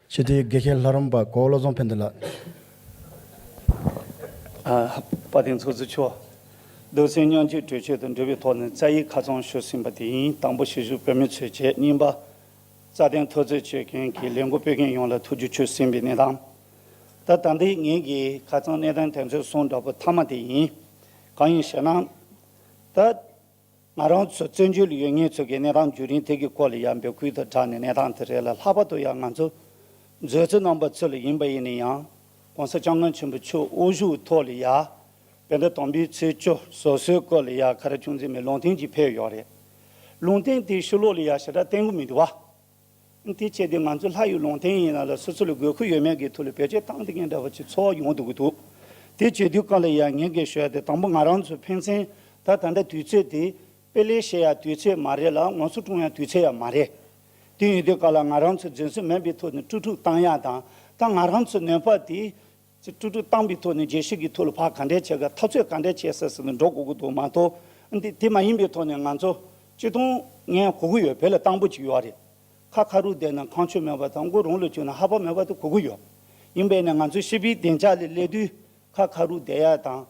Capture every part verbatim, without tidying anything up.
སྤྱི་འཐུས་དགེ་བཤེས་ལྷ་རམས་པ་གོ་བོ་བློ་བཟང་ཕན་བདེ་ལགས། ཨ། དཔལ་ལྡན་ཚོགས་གཙོ་མཆོག་རྡོ་སེམས་མཉམ་སྐྱེད་གྲོས་ཆོད་དང་འབྲེལ་བའི་ཐོག་ནས་བཅའ་ཡིག་ཁ་ཚང་ཞུས་ཟིན་པ་དེ་ཡིན། དང་པོ་ཞིབ་འཇུག་བོད་མི་ཚོས་བྱས། གཉིས་པ་རྩ་དོན་འཐབ་རྩོད་བྱེད་མཁན་གྱི་ལས་འགུལ་སྤེལ་མཁན་ཡོངས་ལ་ཐུགས་རྗེ་ཆེ་ཟེར་བའི་གནས་སྟངས། ད་ད་ལྟའི་ངེད་ཀྱིས་ཁ་ཚང་གནས་སྟངས་དེ་ཚོའི་གསུང་འདྲ་པོ་མཐའ་མ་དེ་ཡིན། གང་ཡིན་ཞེ་ན། ད། ང་རང་ཚོ་བཙན་བྱོལ་ཡོད་མཁན་ཚོ་གི་གནས་སྟངས་བརྒྱུད་རིམ་དེ་གི་སྐོར་ལ་ཡང་འབོད་སྐུལ་དང་སྦྲགས་ནས་གནས་སྟངས་དེ་རེད་ལ། ལྷག་པར་དུ་ཡང་ང་ཚོ་མཛོད་བཙུན་རྣམ་པ་ཚོ་ལ་ཡིན་པ་ཡིན་ན་ཡང་། ༸གོང་ས་༸སྐྱབས་མགོན་ཆེན་པོ་མཆོག་དབུ་བཞུགས་ཐོག་ལ་ཡ། བོད་ཟླ་དང་པོའི་ཚེས་བཅུ་བཟོད་གསོལ་སྐོར་ལ་ཡ་ག་རེ་བྱུང་ཟིན་མེད་ལུང་བསྟན་ཅིག་ཕེབས་ཡོད་རེད། ལུང་བསྟན་དེའི་ཕྱི་ལོགས་ལ་ཡ་ཞེ་དྲག་བསྟན་གྱི་མི་འདུག་བ། དེ་བྱས་དུས་ང་ཚོ་ལྷ་ཡི་ལུང་བསྟན་ཡིན་ན་ལ་སོ་སོ་ལ་དགོས་མཁོ་ཡོད་མེད་ཀྱི་ཐོག་ལ་བེད་སྤྱོད་བཏང་བསྡད་མཁན་འདྲ་བ་ཅིག་ཚོར་ཡོང་འདུག་གི་འདུག་དེ་བྱེད་དུས་སྐབས་ལ་ཡང་ངེད་ཀྱིས་ཞུ་ཡ་དེ། དང་པོ་ང་རང་ཚོ་ཕན་ཚུན་ད་ད་ལྟ་དུས་ཚོད་དེ་དཔེ་ལེགས་བཤད་ཡ་དུས་ཚོད་མ་རེད་ལ། ངོ་སོ་སྲུང་ཡ་དུས་ཚོད་ཡང་མ་རེད། དེ་ཡིན་དུས་སྐབས་ལ་ང་རང་ཚོ་འཛིན་ཚུལ་མིན་པའི་ཐོག་ནས་དཀྲུག་དཀྲུག་བཏང་ཡ་དང་། ད་ང་རང་ཚོ་ནུས་པ་དེ་ཅིག་དཀྲུག་དཀྲུག་བཏང་པའི་ཐོག་ནས་རྒྱལ་སྤྱི་གི་ཐོག་ལ་ཕར་ག་འདྲས་བྱེད་ག་འཐབ་རྩོད་ག་འདྲས་བྱེད་ས་ཟེར་ནས་འགྲོ་དགོས་ཀྱི་འདུག་མ་གཏོགས། འདི་དེ་མ་ཡིན་པའི་ཐོག་ནས་ང་ཚོ་སྤྱིར་བཏང་ངས་གོ་གི་ཡོད། བོད་ལ་དང་པོ་ཅིག་ཡོད་རེད། ཁ་ཁ་རུ་བསྡད་ན་ཁ་མཆུ་མེད་པ་དང་། མགོ་རང་ལ་བཅུག་ན་ལྷ་པ་མེད་པ་དེ་གོ་གི་ཡོད། ཡིན་པས་ན་ང་ཚོ་སྤྱི་པའི་བདེ་འཇགས་ལ་སླེབས་དུས་ཁ་ཁ་རུ་བསྡད་ཡ་དང་།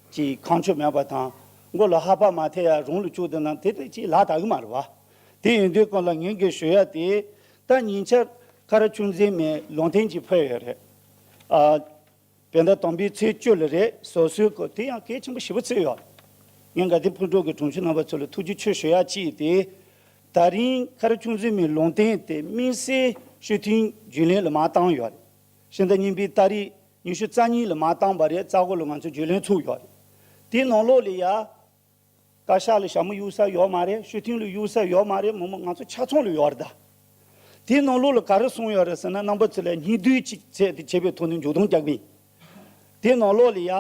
ཅིག་ཁ་མཆུ་མེད་པ་དང་། མགོ་ལ་ལྷ་པ་མ་ཐེ་ཡ་རང་ལ་བཅུག་བསྡད་ན་དེ་དེ་ཅིག་ལག་བསྟར་གི་མ་རེད་བ། དེ་ཡིན་དུས་སྐབས་ལ་ངེད་ཀྱིས་ཞུ་ཡ་དེ། ད་ཉིན་ཆར་ཁ་ར་ཆུང་འཛིན་མའི་ལུང་བསྟན་ཅིག་ཕེབས་ཡོད་རེད། ཨ། བོད་ཟླ་དང་པོའི་ཚེས་བཅུ་ལ་རེད། བཟོད་གསོལ་སྐོར་དེ་ཡང་གལ་ཆེན་པོ་ཞེ་པོ་བརྩི་ཡོད། ངས་དགའ་ལྡན་ཕོ་བྲང་གི་དྲུང་ཆེ་རྣམ་པ་ཚོ་ལ་ཐུགས་རྗེ་ཆེ་ཞུ་ཡ་གཅིག་དེ། ད་རིང་ཁ་ར་ཆུང་འཛིན་མའི་ལུང་བསྟན་དེ་དམིགས་བསལ་སྤྱི་འཐུས་རྒྱུན་ལས་ལ་མར་བཏང་ཡོད་རེད། ཕྱི་ཟླ་གཉིས་པའི་ཏ་རིག་ཉི་ཤུ་རྩ་གཉིས་ལ་མར་བཏང་པ་རེད། རྩ་འགོ་ལ་ང་ཚོ་རྒྱུན་ལས་ཚུགས་ཡོད་རེད། དེའི་ནང་ལོགས་ལ་ཡ། བཀའ་ཤག་ལ་ཞྭ་མོ་གཡུག་ས་ཡོད་མ་རེད། སྤྱི་འཐུས་ལ་གཡུག་ས་ཡོད་མ་རེད། མི་མང་ང་ཚོ་ཆ་ཚང་ལ་ཡོད་རེད་ད། དེའི་ནང་ལོགས་ལ་ག་རེ་གསུངས་ཡོད་རེད་ཟེར་ན། རྣམ་པ་ཚོ་ལ་སྙིང་བསྡུས་ཅིག་བྱས་ཏེ་བྱས་པའི་ཐོག་ནས་མཇུག་སྡོམ་རྒྱག་གི་ཡིན། དེའི་ནང་ལོགས་ལ་ཡ།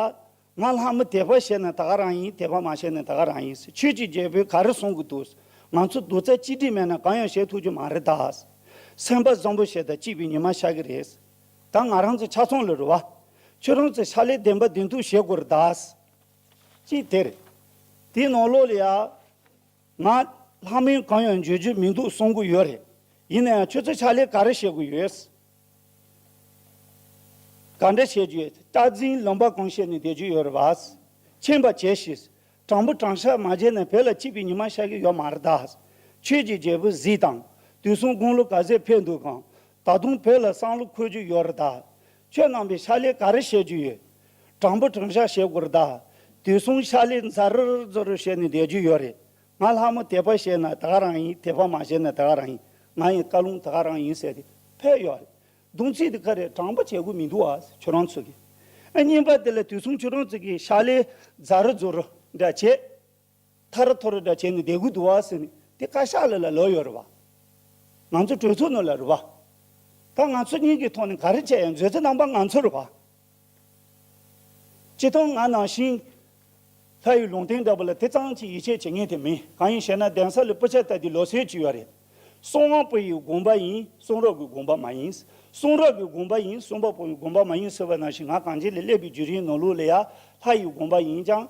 ང་ལྷ་མོ་དད་པ་བྱས་ན་ད་ག་རང་ཡིན། དད་པ་མ་བྱས་ན་ད་ག་རང་ཡིན་ཟེར། ཆོས་ཀྱི་རྒྱལ་པོས་ག་རེ་གསུང་གི་འདུག་ང་ཚོ་རྡོག་རྩ་གཅིག་སྒྲིལ་མེད་ན་གང་ཡང་བྱེད་ཐུབ་རྒྱུ་མ་རེད་ད། སེམས་པ་བཟང་པོ་བྱས་ད་སྐྱིད་པའི་ཉི་མ་ཤར་གི་རེད། ད་ང་རང་ཚོ་ཆ་ཚང་ལ་རེད་བ། ཁྱོད་རང་ཚོ་ཕྱག་ལས་བདེན་པ་བདེན་ཐུག་བྱེད་དགོས་རེད་ད། ཅིག་དེ་རེད། དེའི་ནང་ལོགས་ལ་ཡ། ང་ལྷ་མོས་གང་ཡང་བརྗོད་རྒྱུ་མི་འདུག་གསུང་གི་ཡོད་རེད། ཡིན་ན་ཡང་ཁྱོད་ཚོ་ཕྱག་ལས་ག་རེ་བྱེད་དགོས་ཡོད། ག་འདྲ་བྱེད་རྒྱུ་ཡོད། སྟག་འཛིན་ལུང་པ་གང་བཤད་ནས་བསྡད་རྒྱུ་ཡོད་རེད་བ། མཁྱེན་པ་བྱས་ཤིག་དྲང་པོ་དྲང་བཞག་མ་བྱས་ན་བོད་ལ་སྐྱིད་པའི་ཉི་མ་ཤར་གྱི་ཡོད་མ་རེད་ད། ཆོས་ཀྱི་རྒྱལ་པོ་གཟིགས་དང་། དུས་གསུམ་དགུང་ལོ་ག་ཚོད་ཕེབས་འདུག་གམ། ད་དུང་བོད་ལ་བསམ་བློ་འཁོར་རྒྱུ་ཡོད་རེད་ད། ཁྱོད་རྣམ་པས་ཕྱག་ལས་ག་རེ་བྱེད་རྒྱུ་ཡོད། དྲང་པོ་དྲང་བཞག་བྱེད་དགོས་རེད་ད། དུས་གསུམ་ཕྱག་ལས་ཛ་རུར་ཛུ་རུར་བྱས་ནས་བསྡད་རྒྱུ་ཡོད་རེད། ང་ལྷ་མོ་དད་པ་བྱས་ན་ད་ག་རང་ཡིན། དད་པ་མ་བྱས་ན་ད་ག་རང་ཡིན། ང་ཡི་བཀའ་ལུང་ད་ག་རང་ཡིན་ཟེར་ཏེ་ཕེབས་ཡོད་རེད། གདོང་ཚིག་དེ་ག་རེ་དྲང་པོ་བྱེད་དགོས་མི་འདུག་ཨ། ཁྱོད་རང་ཚོ་གིས། ཨ། གཉིས་པ་དེ་ལ་དུས་གསུམ་ཁྱོད་རང་ཚོ་གིས་ཕྱག་ལས་ཛ་རུ་ཛུ་རུ་འདྲ་བྱེད། ཐ་རུ་ཐོ་རུ་འདྲ་བྱས་ནས་བསྡད་དགོས་འདུག་ཨ་ཟེར་ནས་དེ་བཀའ་ཤག་ལ་ལ་ལོག་ཡོད་རེད་བ། ང་ཚོ་གྲོས་ཚོགས་ནང་ལ་རེད་བ། ད་ང་ཚོ་གཉིས་ཀྱི་ཐོག་ནས་ག་རེ་བྱས་ཡང་མཛོད་བཙུན་རྣམ་པ་ང་ཚོ་རེད་བ། སྤྱིར་བཏང་ང་ནང་བཞིན་ལྷ་ཡི་ལུང་བསྟན་འདྲ་པོ་ལ་དེ་ཙམ་གྱིས་ཡིད་ཆེས་བྱེད་མཁན་དེ་མིན། གང་ཡིན་ཞེ་ན། གདན་ས་ལ་སྤུ་ཆ་ལྟ་དུས་ལོ་སེར་གྱི་ཡོད་རེད། གསང་བ་པོ་ཡི་དགོངས་པ་ཡིན། གསུང་རབ་ཀྱི་དགོངས་པ་མ་ཡིན། གསུང་རབ་ཀྱི་དགོངས་པ་ཡིན། གསང་བ་པོ་ཡི་དགོངས་པ་མ་ཡིན་ཟེར་བ་ནང་བཞིན། ང་གངས་ཅན་ལ་སླེབས་པའི་བརྒྱུད་རིམ་ནང་ལོགས་ལ་ཡ་ལྷ་ཡི་དགོངས་པ་ཡིན་ཀྱང་།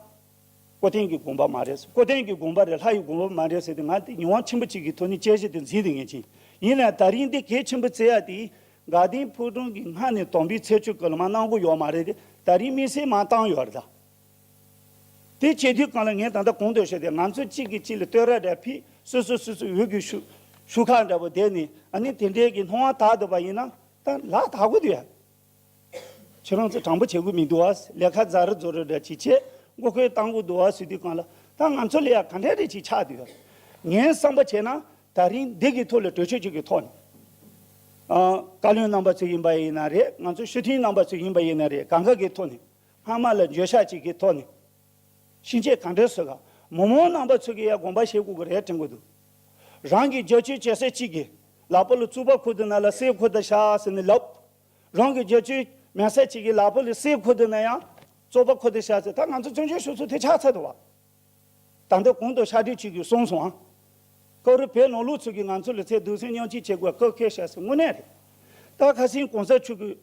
སྐུ་རྟེན་གྱི་དགོངས་པ་མ་རེད། སྐུ་རྟེན་གྱི་དགོངས་པ་རེད། ལྷ་ཡི་དགོངས་པ་མ་རེད་ཟེར་ཏེ་ང་དེ་ཉེ་བ་ཆེན་པོ་གཅིག་གི་ཐོག་ནས་དཔྱད་གཞི་དེ་འཛིན་དེ་ངེས་ཅན་ཡིན་ན། ད་རིང་འདི་གལ་ཆེན་པོ་བརྩི་ཡ་དེ་དགའ་ལྡན་ཕོ་བྲང་གི་སྔ་ནས་དམ་པའི་ཚེས་བཅུ་སྐོར་ལ་མ་གནང་གི་ཡོད་མ་རེད་དེ། ད་རིང་དམིགས་བསལ་མ་བཏང་ཡོད་རེད་ད། དེ་བྱེད་དུས་གང་ལ་ངས་ད་ལྟ་གོང་དུ་བཤད་དེ། ང་ཚོ་གཅིག་གིས་གཅིག་ལ་བསྟོད་ར་འདྲ་ཕུལ། སོ་སོ་སོ་སོའི་འོས་ཀྱི་ཤུ་ཤུ་ཁ་འདྲ་པོ་བསྡད་ནས། ཨ་ནི་དེ་འདྲའི་གི་སྣང་བ་དག་འདུག་པ་ཡིན་ན་ད་ལག་དག་གི་འདུག་ཡ། ཁྱེད་རང་ཚོ་དྲང་པོ་བྱེད་དགོས་མི་འདུག་བ། ལས་ཀ་ཛ་རུ་ཛུ་རུ་འདྲ་ཅིག་བྱས་མགོ་སྐོར་བཏང་དགོས་འདུག་བ་ཟེར་དུས་གང་ལ། ད་ང་ཚོ་ལ་ཡ་ག་འདྲ་རེ་ཅིག་ཆགས་འདུག་ཡ། ངའི་བསམ་པ་བྱས་ན་ད་རིང་འདི་གི་ཐོག་ལ་གྲོས་ཆོད་ཅིག་གི་ཐོག་ནས། ཨ། བཀའ་བློན་རྣམ་པ་ཚོ་ཡིན་པ་ཡིན་ན་རེད། ང་ཚོ་སྤྱི་འཐུས་རྣམ་པ་ཚོ་ཡིན་པ་ཡིན་ན་རེད། གང་ག་གི་ཐོག་ནས་སྔ་མ་ལ་འགྱོད་བཤགས་ཅིག་གི་ཐོག་ནས། ཕྱིན་ཆད་ག་འདྲས་བཟོ་ག་མི་མང་རྣམ་པ་ཚོ་གིས་ཡ་དགོངས་པ་བཞེས་དགོས་ཀྱི་རེད་དྲན་གྱི་འདུག་རང་གི་རྒྱབ་སྐྱོར་བྱེད་ས་གཅིག་གིས་ལག་པ་ལ་བཙོག་པ་ཁུར་དུ་ན་ལ་གསེར་ཁུར་དུ་བཞག་ཟེར་ནས་ལབ། རང་གི་རྒྱབ་སྐྱོར་མེད་ས་གཅིག་གི་ལག་པ་ལ་གསེར་ཁུར་དུ་ན་ཡང་བཙོག་པ་ཁུར་དུ་བཞག་ཟེར། ད་ང་ཚོ་བཙན་བྱོལ་སྤྱི་ཚོགས་དེ་ཆགས་ཚར་འདུག་བ། ད་ལྟ་གོང་དུ་ཕྱག་སྦྲེལ་གཅིག་གིས་གསུངས་སོང་ཨ། སྐབས་རེ་བོད་ནང་ལོགས་ཚོ་གིས་ང་ཚོ་ལ་ཚེ་གདུང་སེམས་མཉམ་སྐྱེད་བྱེད་དགོས་སྐབས་འཁེལ་བཞག་ཟེར། དངོས་གནས་རེད། ད་ཁ་སང་གོང་ས་མཆོག་གིས་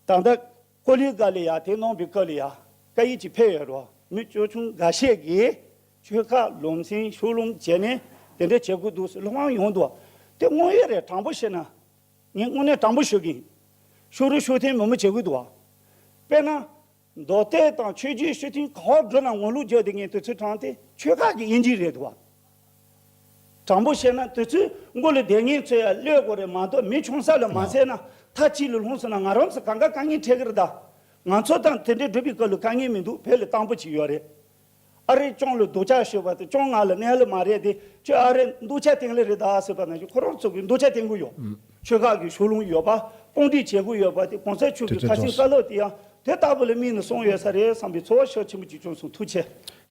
ད་ལྟ་ཀོ་ལི་གྷལ་ལ་ཡ་དེ་གནང་བའི་སྐབས་ལ་ཡ་བཀའ་ཡིག་ཅིག་ཕེབས་ཡོད་རེད། མི་ཅོ་ཆུང་འགའ་ཤས་ཀྱིས་ཆོལ་ཁ་ལམ་སེང་ཕྱོགས་ལྷུང་བྱས་ནས་དེ་འདྲ་བྱེད་དགོས་འདུག་ཟེར་སློབ་དཔོན་ཡོང་འདུག་དེ་དངོས་ཡོད་རེད། དྲང་པོ་བཤད་ན། ངས་དངོས་གནས་དྲང་པོ་ཤོད་ཀྱི་ཡིན། ཤོག་རུས་ཤོག་ཐེངས་མང་པོ་བྱེད་དགོས་འདུག་བ། དཔེར་ན། མདོ་སྟོད་དང་ཆོས་བརྒྱུད་ཤོག་ཐེངས་ག་བར་འགྲོ་ན་ངོ་ལོག་རྒྱག་བསྡད་མཁན་དེ་ཚོའི་གྲངས་དེ་ཆོལ་ཁ་གི་དབྱེ་འབྱེད་རེད་འདུག་བ། དྲང་པོ་བཤད་ན་དེ་ཚོའི་མགོ་ལ་བསྡད་མཁན་ཚོ་ཡང་གློད་དགོས་རེད་མ་གཏོགས། མི་ཆུང་ས་ལ་མ་བསད་ན་མཐའ་གཅིག་ལ་ལྷུང་སོང་ན་ང་རང་ཚོ་གང་ག་དཀའ་ངལ་འཕྲད་ཀྱི་རེད་ད། ང་ཚོ་དང་དེ་འདྲའི་སྒྲུབ་པའི་སྐབས་ལ་དཀའ་ངལ་མི་འདུག་བོད་ལ་དང་པོ་གཅིག་ཡོད་རེད། ཨ་རིའི་གཅོང་ལ་རྡོ་ལྕགས་གཞུས་པ་དེ་གཅོང་ང་ལ་གནས་ལ་མ་རེད་དེ། ཁྱོད་ཨ་རིའི་རྡོ་ལྕགས་སྟེང་ལ་རེད་ད་ཟེར་བ་ནང་བཞིན་ཁོ་རང་ཚོ་གིས་རྡོ་ལྕགས་སྟེང་གི་ཡོད། ཆོལ་ཁ་གི་ཕྱོགས་ལྷུང་ཡོད་པ། དཔུང་སྒྲིག་བྱེད་དགོས་ཡོད་པ་དེ་གོང་ས་མཆོག་གི་ཁ་སེང་བཀའ་སློབ་དེ་ཡང་དེ་ལྟ་བུ་ལ་དམིགས་ནས་གསུངས་ཡོད་ས་རེད་བསམ་པའི་ཚོར་བ་ཤུགས་ཆེན་པོ་ཅིག་བྱུང་སོང་། ཐུགས་རྗེ་ཆེ།